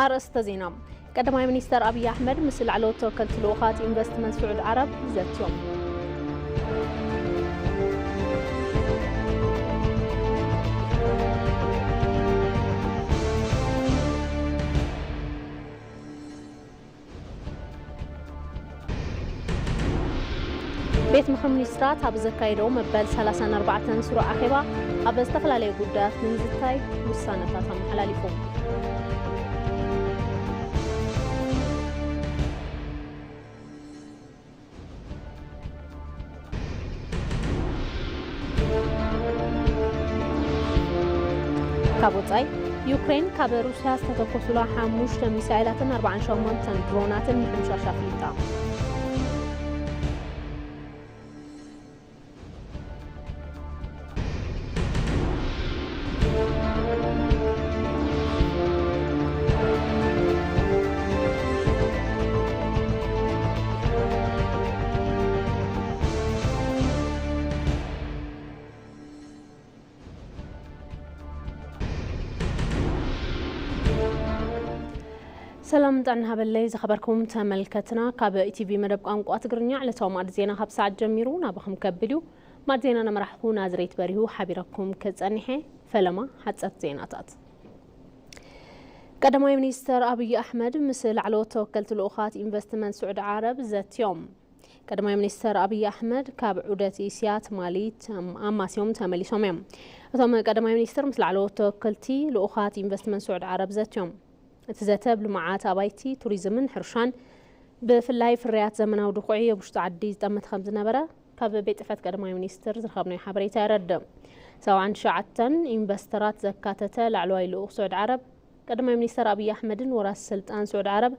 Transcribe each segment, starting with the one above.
ኣርእስተ ዜና። ቀዳማይ ሚኒስተር ኣብይ ኣሕመድ ምስ ላዕለዎት ተወከልቲ ልኡኻት ኢንቨስትመንት ስዑድ ዓረብ ዘትዮም። ቤት ምኽሪ ሚኒስትራት ኣብ ዘካየዶ መበል ሰላሳን ኣርባዕተን ስሩዕ ኣኼባ ኣብ ዝተፈላለዩ ጉዳያት ብምዝታይ ውሳነታት ኣመሓላሊፉ። ካብ ወጻኢ፣ ዩክሬን ካብ ሩስያ ዝተተኮሱላ ሓሙሽተ ሚሳይላትን ኣርባዓን ሸሞንተን ድሮናትን ምሕምሻሻ ኣፍሊጣ። ሰላም ጥዕና ሃበለይ ዝኸበርኩም ተመልከትና፣ ካብ ኢቲቪ መደብ ቋንቋ ትግርኛ ዕለታዊ ማዕድ ዜና ካብ ሰዓት ጀሚሩ ናባኹም ከብል እዩ። ማዕድ ዜና ነመራሕኹ ናዝሬት በሪሁ ሓቢረኩም ክጸኒሐ። ፈለማ ሓጸርቲ ዜናታት። ቀዳማይ ሚኒስተር ኣብይ ኣሕመድ ምስ ላዕለዎት ተወከልቲ ልኡኻት ኢንቨስትመንት ስዑዲ ዓረብ ዘትዮም። ቀዳማይ ሚኒስተር ኣብይ ኣሕመድ ካብ ዑደት እስያ ትማሊ ተም-፣ ኣማስዮም ተመሊሶም እዮም። እቶም ቀዳማይ ሚኒስተር ምስ ላዕለዎት ተወከልቲ ልኡኻት ኢንቨስትመንት ስዑዲ ዓረብ ዘትዮም። እቲ ዘተ ኣብ ልምዓት ኣባይቲ፣ ቱሪዝምን ሕርሻን፣ ብፍላይ ፍርያት ዘመናዊ ድኹዒ ኣብ ውሽጢ ዓዲ ዝጠመተ ከም ዝነበረ ካብ ቤት ጽሕፈት ቀዳማይ ሚኒስትር ዝረኸብናዮ ሓበሬታ የረድእ። ሰብዓን ትሽዓተን ኢንቨስተራት ዘካተተ ላዕለዋይ ልኡኽ ስዑዲ ዓረብ፣ ቀዳማይ ሚኒስተር ኣብይ ኣሕመድን ወራሲ ስልጣን ስዑዲ ዓረብ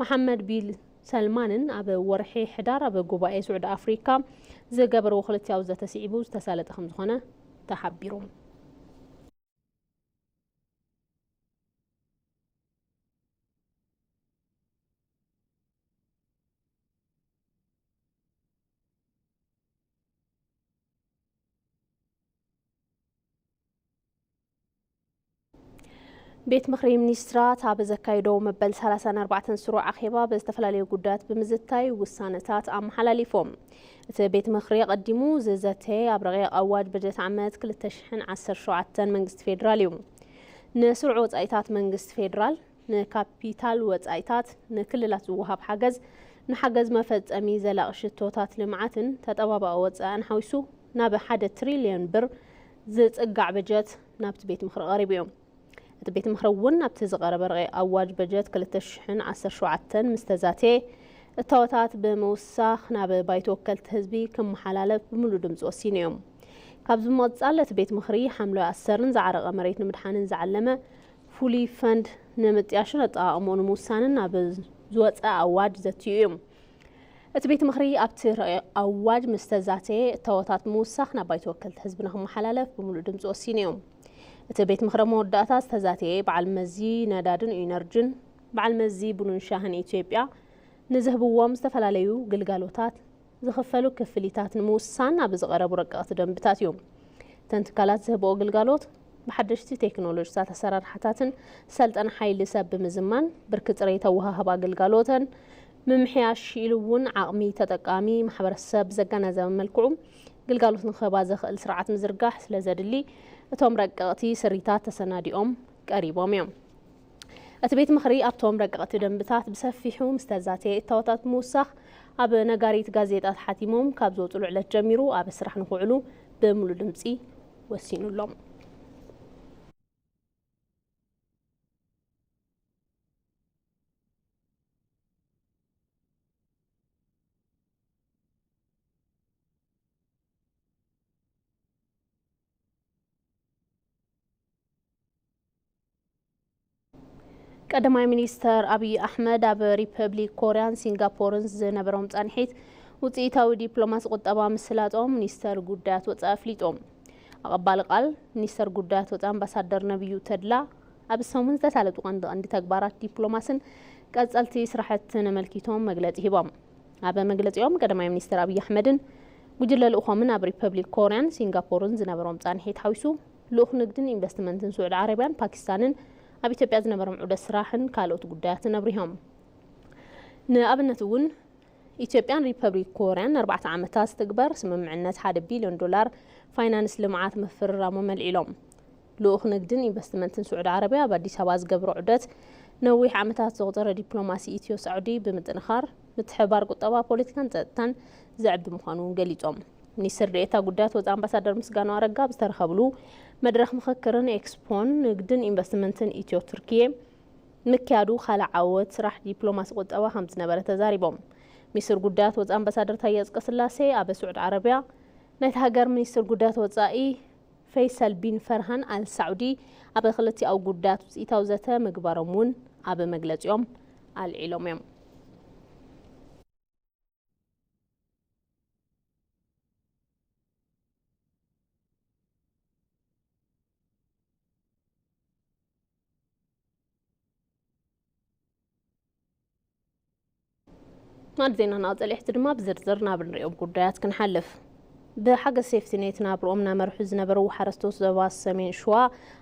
መሓመድ ቢን ሰልማንን ኣብ ወርሒ ሕዳር ኣብ ጉባኤ ስዑዲ ኣፍሪካ ዝገበርዎ ክልቲኣዊ ዘተ ስዒቡ ዝተሳለጠ ከም ዝኾነ ተሓቢሩ። ቤት ምኽሪ ሚኒስትራት ኣብ ዘካየዶ መበል ሰላሳን ኣርባዕተን ስሩዕ ኣኼባ ብዝተፈላለዩ ጉዳያት ብምዝታይ ውሳነታት ኣመሓላሊፎም። እቲ ቤት ምኽሪ ኣቐዲሙ ዝዘተየ ኣብ ረቂቕ ኣዋጅ በጀት ዓመት ክልተ ሽሕን ዓሰርተ ሸውዓተን መንግስቲ ፌዴራል እዩ። ንስሩዕ ወጻኢታት መንግስቲ ፌዴራል፣ ንካፒታል ወጻኢታት፣ ንክልላት ዝወሃብ ሓገዝ፣ ንሓገዝ መፈጸሚ ዘላቒ ሽቶታት ልምዓትን ተጠባባቒ ወጻእን ሓዊሱ ናብ ሓደ ትሪልዮን ብር ዝጽጋዕ በጀት ናብቲ ቤት ምኽሪ ቀሪቡ እዩ። እቲ ቤት ምኽሪ እውን ናብቲ ዝቐረበ ረቂቕ ኣዋጅ በጀት ክልተ ሽሕን ዓሰርተ ሸውዓተን ምስ ተዛተየ፣ እታወታት ብምውሳኽ ናብ ባይቶ ወከልቲ ህዝቢ ክመሓላለፍ ብምሉእ ድምፂ ወሲኑ እዩ። ካብዚ ብምቕፃል እቲ ቤት ምኽሪ ሓምለዋይ ኣሰርን ዝዓረቐ መሬት ንምድሓንን ዝዓለመ ፍሉይ ፈንድ ንምጥያሽን ኣጠቓቕምኡ ንምውሳንን ኣብ ዝወፀ ኣዋጅ ዘትዩ እዩ። እቲ ቤት ምኽሪ ኣብቲ ረቂቕ ኣዋጅ ምስ ተዛተየ እታወታት ምውሳኽ ናብ ባይቶ ወከልቲ ህዝቢ ንክመሓላለፍ ብምሉእ ድምፂ ወሲኑ እዩ። እቲ ቤት ምኽሪ መወዳእታ ዝተዛተየ በዓል መዚ ነዳድን ኢነርጅን፣ በዓል መዚ ቡንን ሻህን ኢትዮጵያ ንዝህብዎም ዝተፈላለዩ ግልጋሎታት ዝኽፈሉ ክፍሊታት ንምውሳን ኣብ ዝቐረቡ ረቀቕቲ ደንብታት እዩ። እተን ትካላት ዝህብኦ ግልጋሎት ብሓደሽቲ ቴክኖሎጂታት ኣሰራርሓታትን ሰልጠነ ሓይሊ ሰብ ብምዝማን ብርኪ ፅሬት ኣወሃህባ ግልጋሎተን ምምሕያሽ ኢሉ እውን ዓቕሚ ተጠቃሚ ማሕበረሰብ ዘገናዘበ መልክዑ ግልጋሎት ንክህባ ዘኽእል ስርዓት ምዝርጋሕ ስለ ዘድሊ እቶም ረቀቕቲ ስሪታት ተሰናዲኦም ቀሪቦም እዮም። እቲ ቤት ምኽሪ ኣብቶም ረቀቕቲ ደንብታት ብሰፊሑ ምስ ተዛተየ እታወታት ብምውሳኽ ኣብ ነጋሪት ጋዜጣ ተሓቲሞም ካብ ዝወፅሉ ዕለት ጀሚሩ ኣብ ስራሕ ንክውዕሉ ብምሉእ ድምፂ ወሲኑሎም። ቀዳማይ ሚኒስተር ኣብይ ኣሕመድ ኣብ ሪፐብሊክ ኮርያን ሲንጋፖርን ዝነበሮም ጻንሒት ውጽኢታዊ ዲፕሎማሲ ቁጠባ ምስላጦም ሚኒስተር ጉዳያት ወጻኢ ኣፍሊጡ። ኣቐባሊ ቃል ሚኒስተር ጉዳያት ወጻኢ ኣምባሳደር ነብዩ ተድላ ኣብ ሰሙን ዝተሳለጡ ቀንዲ ቀንዲ ተግባራት ዲፕሎማስን ቀጸልቲ ስራሕትን ኣመልኪቶም መግለጺ ሂቦም። ኣብ መግለጺኦም ቀዳማይ ሚኒስተር ኣብይ ኣሕመድን ጉጅለ ልኡኾምን ኣብ ሪፐብሊክ ኮርያን ሲንጋፖርን ዝነበሮም ጻንሒት ሓዊሱ ልኡኽ ንግድን ኢንቨስትመንትን ስዑዲ ዓረብያን ፓኪስታንን ኣብ ኢትዮጵያ ዝነበሮም ዑደት ስራሕን ካልኦት ጉዳያትን ኣብሪሆም። ንኣብነት እውን ኢትዮጵያን ሪፐብሊክ ኮርያን ንኣርባዕተ ዓመታት ዝትግበር ስምምዕነት ሓደ ቢልዮን ዶላር ፋይናንስ ልምዓት ምፍርራሞም ኣልዒሎም። ልኡኽ ንግድን ኢንቨስትመንትን ስዑዲ ዓረብያ ኣብ ኣዲስ ኣበባ ዝገብሮ ዑደት ነዊሕ ዓመታት ዘቑፀረ ዲፕሎማሲ ኢትዮ ሳዑዲ ብምጥንኻር ምትሕብባር ቁጠባ፣ ፖለቲካን ፀጥታን ዘዕቢ ምዃኑ እውን ገሊፆም። ሚኒስትር ዴኤታ ጉዳያት ወፃኢ ኣምባሳደር ምስጋናው ኣረጋ ኣብ ዝተረኸብሉ መድረኽ ምኽክርን ኤክስፖን ንግድን ኢንቨስትመንትን ኢትዮ ቱርኪየ ምክያዱ ካልእ ዓወት ስራሕ ዲፕሎማሲ ቁጠባ ከም ዝነበረ ተዛሪቦም። ሚኒስትር ጉዳያት ወፃኢ ኣምባሳደር ታየ ኣፅቀስላሴ ኣብ ስዑዲ ዓረብያ ናይቲ ሃገር ሚኒስትር ጉዳያት ወፃኢ ፈይሰል ቢን ፈርሃን ኣል ሳዑዲ ኣብ ክልቲኣዊ ጉዳያት ውፅኢታዊ ዘተ ምግባሮም እውን ኣብ መግለፂኦም ኣልዒሎም እዮም። ማዕድ ዜናና ኣውፀሊሕቲ ድማ ብዝርዝር ናብ ንሪኦም ጉዳያት ክንሓልፍ። ብሓገዝ ሴፍቲኔት ናብርኦም እናመርሑ ዝነበሩ ሓረስቶት ዞባ ሰሜን ሸዋ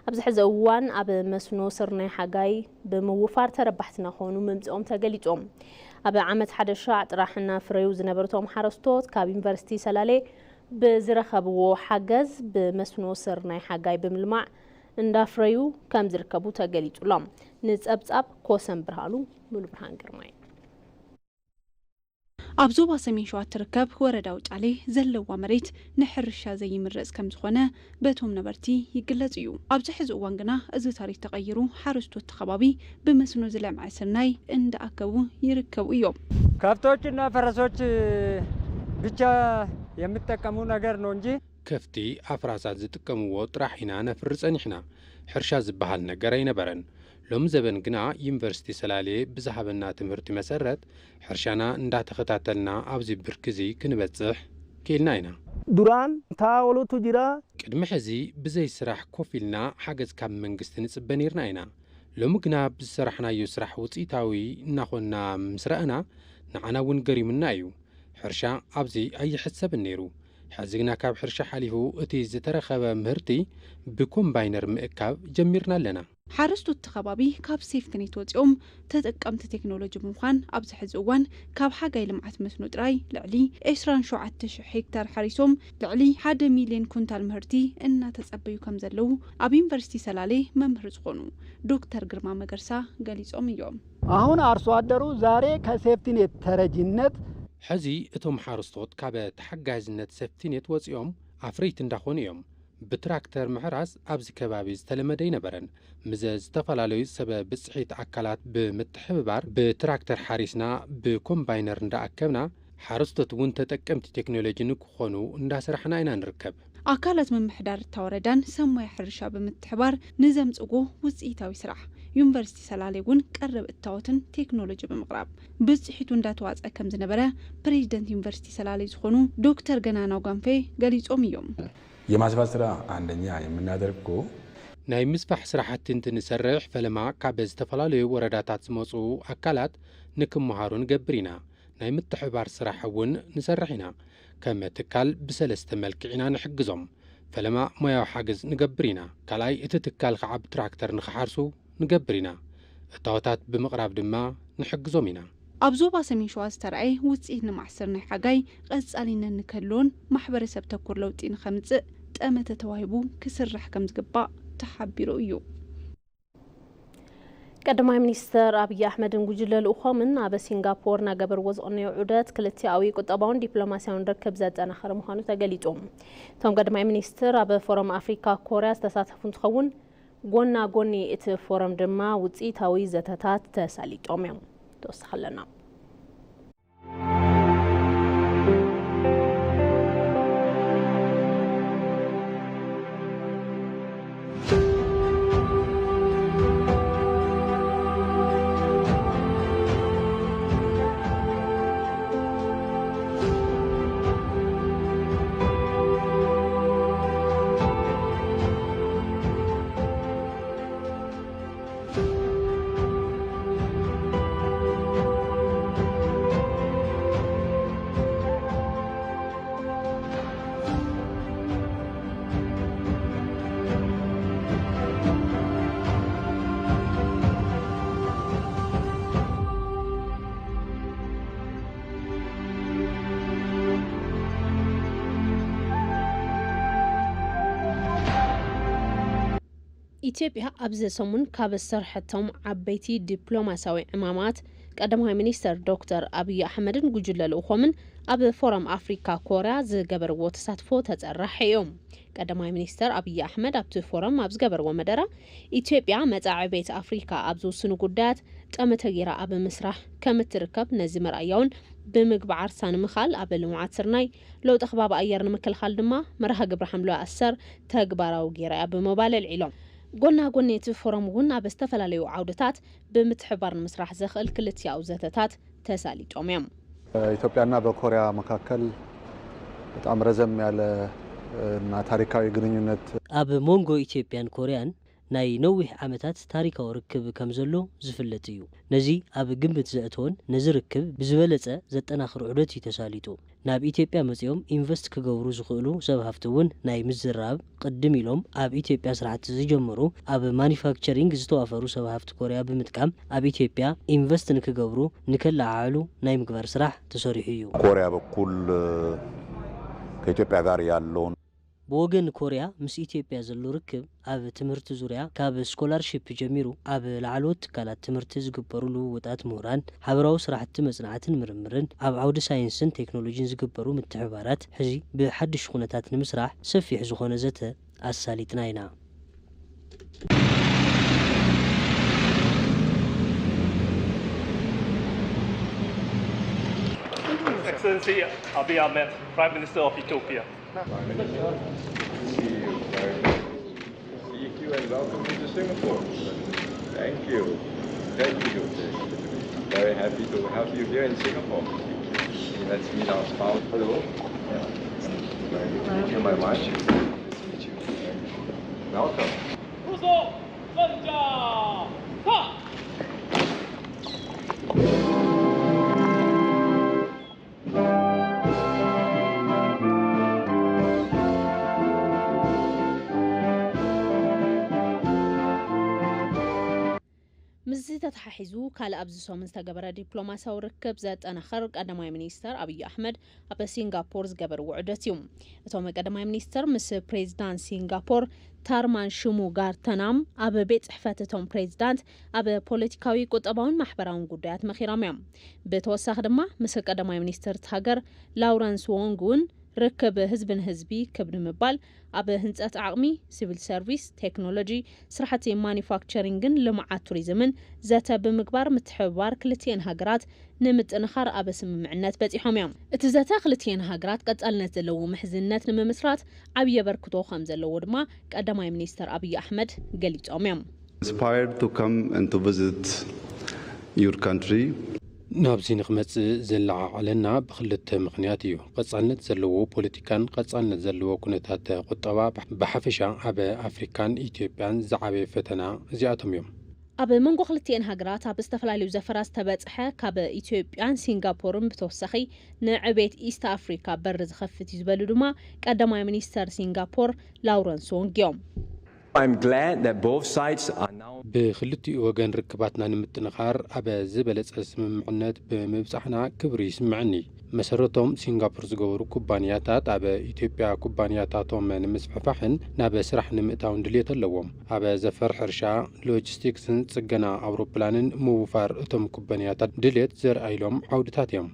ኣብዚ ሕዚ እዋን ኣብ መስኖ ስርናይ ሓጋይ ብምውፋር ተረባሕቲ እናኾኑ ምምፅኦም ተገሊፆም። ኣብ ዓመት ሓደ ሻዕ ጥራሕ እናፍረዩ ዝነበሩ እቶም ሓረስቶት ካብ ዩኒቨርሲቲ ሰላሌ ብዝረኸብዎ ሓገዝ ብመስኖ ስርናይ ሓጋይ ብምልማዕ እንዳፍረዩ ከም ዝርከቡ ተገሊፁሎም። ንፀብፃብ ኮሰን ብርሃኑ ሙሉ ብርሃን ግርማይ። ኣብ ዞባ ሰሜን ሸዋ እትርከብ ወረዳ ውጫሌ ዘለዋ መሬት ንሕርሻ ዘይምረፅ ከም ዝኾነ በቶም ነበርቲ ይግለጽ እዩ። ኣብዚ ሕዚ እዋን ግና እዚ ታሪክ ተቐይሩ ሓረስቶት እቲ ከባቢ ብመስኖ ዝለምዐ ስርናይ እንዳኣከቡ ይርከቡ እዮም። ከብቶችና ፈረሶች ብቻ የሚጠቀሙ ነገር ነው እንጂ ከፍቲ ኣፍራሳት ዝጥቀምዎ ጥራሕ ኢና ነፍሪ ጸኒሕና። ሕርሻ ዝበሃል ነገር ኣይነበረን። ሎሚ ዘበን ግና ዩኒቨርሲቲ ሰላሌ ብዝሃበና ትምህርቲ መሰረት ሕርሻና እንዳተኸታተልና ኣብዚ ብርኪ እዚ ክንበጽሕ ክኢልና ኢና። Duraan taa'aa oolutu jira. ቅድሚ ሕዚ ብዘይ ስራሕ ኮፍ ኢልና ሓገዝ ካብ መንግስቲ ንጽበ ነይርና ኢና። ሎሚ ግና ብዝሰራሕናዮ ስራሕ ውጽኢታዊ እናኾንና ምስ ረኣና ንዓና እውን ገሪሙና እዩ። ሕርሻ ኣብዚ ኣይሕሰብን ነይሩ። ሕዚ ግና ካብ ሕርሻ ሓሊፉ እቲ ዝተረኸበ ምህርቲ ብኮምባይነር ምእካብ ጀሚርና ኣለና። ሓረስቶት እቲ ከባቢ ካብ ሴፍትኔት ወፂኦም ተጠቀምቲ ቴክኖሎጂ ብምዃን ኣብዚ ሕዚ እዋን ካብ ሓጋይ ልምዓት መስኖ ጥራይ ልዕሊ ዕስራን ሸውዓተ ሽሕ ሄክታር ሓሪሶም ልዕሊ ሓደ ሚልዮን ኩንታል ምህርቲ እናተፀበዩ ከም ዘለዉ ኣብ ዩኒቨርሲቲ ሰላሌ መምህር ዝኾኑ ዶክተር ግርማ መገርሳ ገሊፆም እዮም። አሁን አርሶ አደሩ ዛሬ ከሴፍቲኔት ተረጂነት ሕዚ እቶም ሓረስቶት ካብ ተሓጋዝነት ሴፍቲኔት ወፂኦም ኣፍረይቲ እንዳኾኑ እዮም። ብትራክተር ምሕራስ ኣብዚ ከባቢ ዝተለመደ ኣይነበረን። ምስ ዝተፈላለዩ ሰብ ብፅሒት ኣካላት ብምትሕብባር ብትራክተር ሓሪስና ብኮምባይነር እንዳኣከብና ሓረስቶት እውን ተጠቀምቲ ቴክኖሎጂ ንክኾኑ እንዳሰራሕና ኢና ንርከብ። ኣካላት ምምሕዳር እታ ወረዳን ሰብ ሞያ ሕርሻ ብምትሕባር ንዘምፅዎ ውፅኢታዊ ስራሕ ዩኒቨርሲቲ ሰላሌ እውን ቀረብ እታወትን ቴክኖሎጂ ብምቕራብ ብፅሒቱ እንዳተዋፀ ከም ዝነበረ ፕሬዚደንት ዩኒቨርሲቲ ሰላሌ ዝኾኑ ዶክተር ገናናው ጋንፌ ገሊፆም እዮም። የማስፋት ስራ አንደኛ የምናደርግ እኮ ናይ ምስፋሕ ስራሕቲ እንትንሰርሕ ፈለማ ካብ ዝተፈላለዩ ወረዳታት ዝመፁ ኣካላት ንክመሃሩ ንገብር ኢና። ናይ ምትሕብባር ስራሕ እውን ንሰርሕ ኢና። ከም ትካል ብሰለስተ መልክዕ ኢና ንሕግዞም። ፈለማ ሞያዊ ሓገዝ ንገብር ኢና። ካልኣይ እቲ ትካል ከዓ ብትራክተር ንክሓርሱ ንገብር ኢና። እታወታት ብምቕራብ ድማ ንሕግዞም ኢና። ኣብ ዞባ ሰሜን ሸዋ ዝተረኣየ ውፅኢት ልምዓት ስርናይ ሓጋይ ቀፃሊነት ንክህልዎን ማሕበረሰብ ተኮር ለውጢ ንኸምፅእ ጠመተ ተዋሂቡ ክስራሕ ከም ዝግባእ ተሓቢሩ እዩ። ቀዳማይ ሚኒስትር ኣብይ ኣሕመድን ጉጅለ ልኡኾምን ኣብ ሲንጋፖር እናገበርዎ ዝቐነዩ ዑደት ክልቲኣዊ ቁጠባውን ዲፕሎማሲያውን ርክብ ዘጠናኸረ ምዃኑ ተገሊጹ። እቶም ቀዳማይ ሚኒስትር ኣብ ፎረም ኣፍሪካ ኮርያ ዝተሳተፉ እንትኸውን፣ ጎና ጎኒ እቲ ፎረም ድማ ውፅኢታዊ ዘተታት ተሳሊጦም እዮም። ተወሳኺ ኣለና። ኢትዮጵያ ኣብዚ ሰሙን ካብ ዝሰርሐቶም ዓበይቲ ዲፕሎማሲያዊ ዕማማት፣ ቀዳማይ ሚኒስተር ዶክተር ኣብይ ኣሕመድን ጉጅለ ልኡኾምን ኣብ ፎረም ኣፍሪካ ኮርያ ዝገበርዎ ተሳትፎ ተጸራሒ እዩ። ቀዳማይ ሚኒስተር ኣብይ ኣሕመድ ኣብቲ ፎረም ኣብ ዝገበርዎ መደረ፣ ኢትዮጵያ መጻኢ ዕቤት ኣፍሪካ ኣብ ዝውስኑ ጉዳያት ጠመተ ገይራ ኣብ ምስራሕ ከም እትርከብ፣ ነዚ መርኣያ እውን ብምግባር ሳንምኻል ኣብ ልምዓት ስርናይ፣ ለውጢ ከባቢ ኣየር ንምክልኻል ድማ መርሃ ግብሪ ሓምለዋይ ኣሰር ተግባራዊ ገይራ እያ ብምባል ኣልዒሎም። ጎና ጎኒ እቲ ፎረም እውን ኣብ ዝተፈላለዩ ዓውድታት ብምትሕባር ንምስራሕ ዘኽእል ክልቲኣዊ ዘተታት ተሳሊጦም እዮም። በኢትዮጵያና በኮሪያ መካከል በጣም ረዘም ያለ እና ታሪካዊ ግንኙነት ኣብ መንጎ ኢትዮጵያን ኮርያን ናይ ነዊሕ ዓመታት ታሪካዊ ርክብ ከም ዘሎ ዝፍለጥ እዩ። ነዚ ኣብ ግምት ዘእተወን ነዚ ርክብ ብዝበለጸ ዘጠናኽር ዑደት እዩ ተሳሊጡ። ናብ ኢትዮጵያ መጺኦም ኢንቨስት ክገብሩ ዝኽእሉ ሰብ ሃፍቲ እውን ናይ ምዝራብ ቅድም ኢሎም ኣብ ኢትዮጵያ ስራሕቲ ዝጀመሩ ኣብ ማኒፋክቸሪንግ ዝተዋፈሩ ሰብ ሃፍቲ ኮርያ ብምጥቃም ኣብ ኢትዮጵያ ኢንቨስት ንክገብሩ ንከለዓዕሉ ናይ ምግባር ስራሕ ተሰሪሑ እዩ። ኮሪያ በኩል ከኢትዮጵያ ጋር ያለውን ብወገን ኮርያ ምስ ኢትዮጵያ ዘሎ ርክብ ኣብ ትምህርቲ ዙርያ ካብ ስኮላርሺፕ ጀሚሩ ኣብ ላዕለዎት ትካላት ትምህርቲ ዝግበሩ ልውውጣት ምሁራን፣ ሓበራዊ ስራሕቲ መጽናዕትን ምርምርን፣ ኣብ ዓውዲ ሳይንስን ቴክኖሎጂን ዝግበሩ ምትሕባራት ሕዚ ብሓድሽ ኩነታት ንምስራሕ ሰፊሕ ዝኾነ ዘተ ኣሳሊጥና ኢና። Excellency Abiy Ahmed, Prime Minister of Ethiopia. Thank you and welcome to Singapore. Thank you. Thank you. Very happy to have you here in Singapore. Let's meet our spouse. Hello. Thank you very much. Nice to meet you. Welcome. ምስዚ ተተሓሒዙ ካልእ ኣብዚ ሰሙን ዝተገበረ ዲፕሎማሲያዊ ርክብ ዘጠናኽር ቀዳማይ ሚኒስተር ኣብይ ኣሕመድ ኣብ ሲንጋፖር ዝገበርዎ ዑደት እዩ። እቶም ቀዳማይ ሚኒስተር ምስ ፕሬዚዳንት ሲንጋፖር ታርማን ሹሙጋርተናም ኣብ ቤት ጽሕፈት እቶም ፕሬዚዳንት ኣብ ፖለቲካዊ፣ ቁጠባውን ማሕበራውን ጉዳያት መኺሮም እዮም። ብተወሳኺ ድማ ምስ ቀዳማይ ሚኒስተር እቲ ሃገር ላውረንስ ዎንግ እውን ርክብ ህዝቢ ንህዝቢ ክብ ንምባል ኣብ ህንፀት ዓቕሚ፣ ሲቪል ሰርቪስ፣ ቴክኖሎጂ፣ ስራሕቲ ማኒፋክቸሪንግን ልምዓት ቱሪዝምን ዘተ ብምግባር ምትሕብባር ክልቲኤን ሃገራት ንምጥንኻር ኣብ ስምምዕነት በፂሖም እዮም። እቲ ዘተ ክልቲኤን ሃገራት ቀፃልነት ዘለዎ ምሕዝነት ንምምስራት ዓብዪ ኣበርክቶ ከም ዘለዎ ድማ ቀዳማይ ሚኒስተር ኣብይ ኣሕመድ ገሊፆም እዮም። Inspired to come and to visit your country. ናብዚ ንክመጽእ ዘለዓዓለና ብክልተ ምኽንያት እዩ። ቀጻልነት ዘለዎ ፖለቲካን ቀጻልነት ዘለዎ ኩነታት ቁጠባ ብሓፈሻ ኣብ ኣፍሪካን ኢትዮጵያን ዝዓበየ ፈተና እዚኣቶም እዮም። ኣብ መንጎ ክልቲኤን ሃገራት ኣብ ዝተፈላለዩ ዘፈራት ዝተበጽሐ ካብ ኢትዮጵያን ሲንጋፖርን ብተወሳኺ ንዕቤት ኢስት ኣፍሪካ በር ዝኸፍት እዩ ዝበሉ ድማ ቀዳማይ ሚኒስተር ሲንጋፖር ላውረንስ ዎንግ እዮም። I'm glad that both sides are now ብክልቲኡ ወገን ርክባትና ንምጥንኻር ኣብ ዝበለጸ ስምምዕነት ብምብጻሕና ክብሪ ይስምዐኒ። መሰረቶም ሲንጋፖር ዝገበሩ ኩባንያታት ኣብ ኢትዮጵያ ኩባንያታቶም ንምስፍሕፋሕን ናብ ስራሕ ንምእታውን ድልየት ኣለዎም። ኣብ ዘፈር ሕርሻ፣ ሎጂስቲክስን ጽገና ኣውሮፕላንን ምውፋር እቶም ኩባንያታት ድልየት ዘርኣይሎም ዓውድታት እዮም።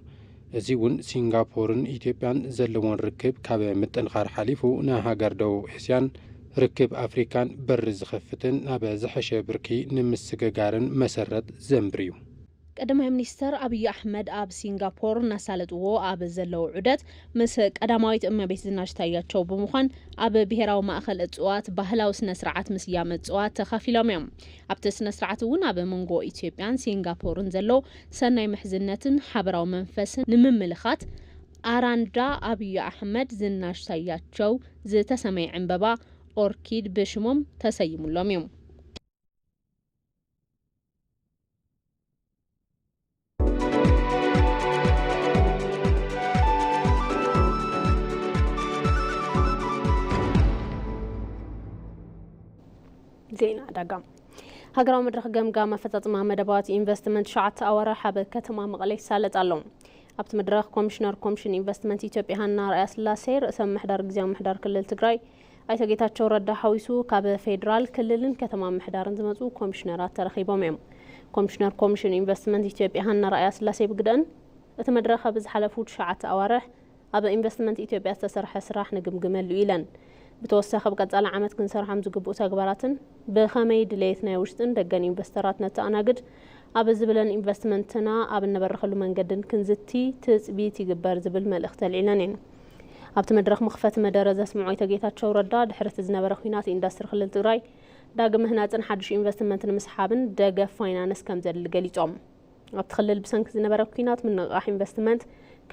እዚ እውን ሲንጋፖርን ኢትዮጵያን ዘለዎን ርክብ ካብ ምጥንኻር ሓሊፉ ንሃገር ደቡብ ኤስያን ርክብ ኣፍሪካን በሪ ዝኸፍትን ናብ ዝሐሸ ብርኪ ንምስግጋርን መሰረት ዘንብር እዩ። ቀዳማይ ሚኒስተር ኣብይ ኣሕመድ ኣብ ሲንጋፖር እናሳለጥዎ ኣብ ዘለዉ ዑደት ምስ ቀዳማዊት እመቤት ዝናሽ ታያቸው ብምዃን ኣብ ብሄራዊ ማእኸል እፅዋት ባህላዊ ስነ ስርዓት ምስያም እፅዋት ተኻፊሎም እዮም። ኣብቲ ስነ ስርዓት እውን ኣብ መንጎ ኢትዮጵያን ሲንጋፖርን ዘሎ ሰናይ ምሕዝነትን ሓበራዊ መንፈስን ንምምልኻት ኣራንዳ ኣብይ ኣሕመድ ዝናሽ ታያቸው ዝተሰመየ ዕምበባ ኦርኪድ ብሽሞም ተሰይሙሎም እዮም። ዜና ዕዳጋ። ሃገራዊ መድረኽ ገምጋም ኣፈፃፅማ መደባት ኢንቨስትመንት ትሽዓተ ኣዋርሕ ኣብ ከተማ መቐለ ይሳለጥ ኣሎ። ኣብቲ መድረኽ ኮሚሽነር ኮሚሽን ኢንቨስትመንት ኢትዮጵያ ሃና ኣርኣያ ስላሴ፣ ርእሰ ምምሕዳር ግዝያዊ ምምሕዳር ክልል ትግራይ ኣይተ ጌታቸው ረዳ ሓዊሱ ካብ ፌዴራል፣ ክልልን ከተማ ምምሕዳርን ዝመፁ ኮሚሽነራት ተረኺቦም እዮም። ኮሚሽነር ኮሚሽን ኢንቨስትመንት ኢትዮጵያ ሃና ራእያ ስላሴ ብግደን፣ እቲ መድረኽ ኣብ ዝሓለፉ ትሽዓተ ኣዋርሕ ኣብ ኢንቨስትመንት ኢትዮጵያ ዝተሰርሐ ስራሕ ንግምግመሉ ኢለን። ብተወሳኺ ኣብ ቀፃሊ ዓመት ክንሰርሖም ዝግብኡ ተግባራትን ብኸመይ ድሌት ናይ ውሽጥን ደገን ኢንቨስተራት ነተኣናግድ ኣብ ዝብለን ኢንቨስትመንትና ኣብ እነበረኸሉ መንገድን ክንዝቲ ትፅቢት ይግበር ዝብል መልእኽቲ ኣልዒለን እየን። ኣብቲ መድረኽ መኽፈቲ መደረ ዘስምዑ ኣይተ ጌታቸው ረዳ፣ ድሕሪ እቲ ዝነበረ ኲናት ኢንዱስትሪ ክልል ትግራይ ዳግም ምህናፅን ሓዱሽ ኢንቨስትመንት ንምስሓብን ደገፍ ፋይናንስ ከም ዘድሊ ገሊፆም። ኣብቲ ክልል ብሰንኪ ዝነበረ ኲናት ምንቕቓሕ ኢንቨስትመንት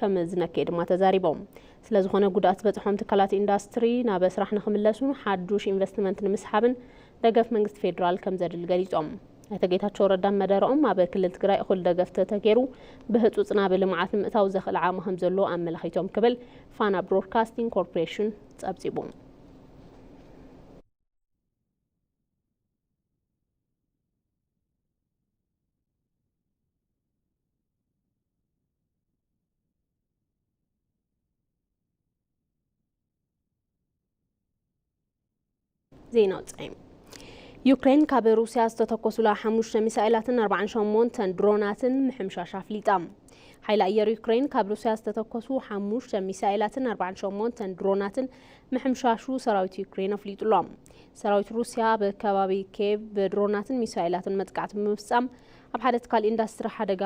ከም ዝነከየ ድማ ተዛሪቦም። ስለዝኾነ ጉድኣት ዝበፅሖም ትካላት ኢንዱስትሪ ናብ ስራሕ ንክምለሱን ሓዱሽ ኢንቨስትመንት ንምስሓብን ደገፍ መንግስቲ ፌዴራል ከም ዘድሊ ገሊፆም። ኣይተ ጌታቸው ረዳ መደረኦም ኣብ ክልል ትግራይ እኹል ደገፍ ተተገይሩ ብህፁፅ ናብ ልምዓት ንምእታው ዘኽእል ዓቕሚ ከም ዘሎ ኣመላኺቶም ክብል ፋና ብሮድካስቲንግ ኮርፖሬሽን ፀብፂቡ። ዜና ወጻኢ። ዩክሬን ካብ ሩስያ ዝተተኮሱላ ሓሙሽተ ሚሳኤላትን ኣርባዓን ሸሞንተን ድሮናትን ምሕምሻሻ ኣፍሊጣ። ሓይሊ ኣየር ዩክሬን ካብ ሩስያ ዝተተኮሱ ሓሙሽተ ሚሳኤላትን ኣርባዓን ሸሞንተን ድሮናትን ምሕምሻሹ ሰራዊት ዩክሬን ኣፍሊጡ ኣሎ። ሰራዊት ሩስያ ኣብ ከባቢ ኬቭ ብድሮናትን ሚሳኤላትን መጥቃዕቲ ብምፍጻም ኣብ ሓደ ትካል ኢንዱስትሪ ሓደጋ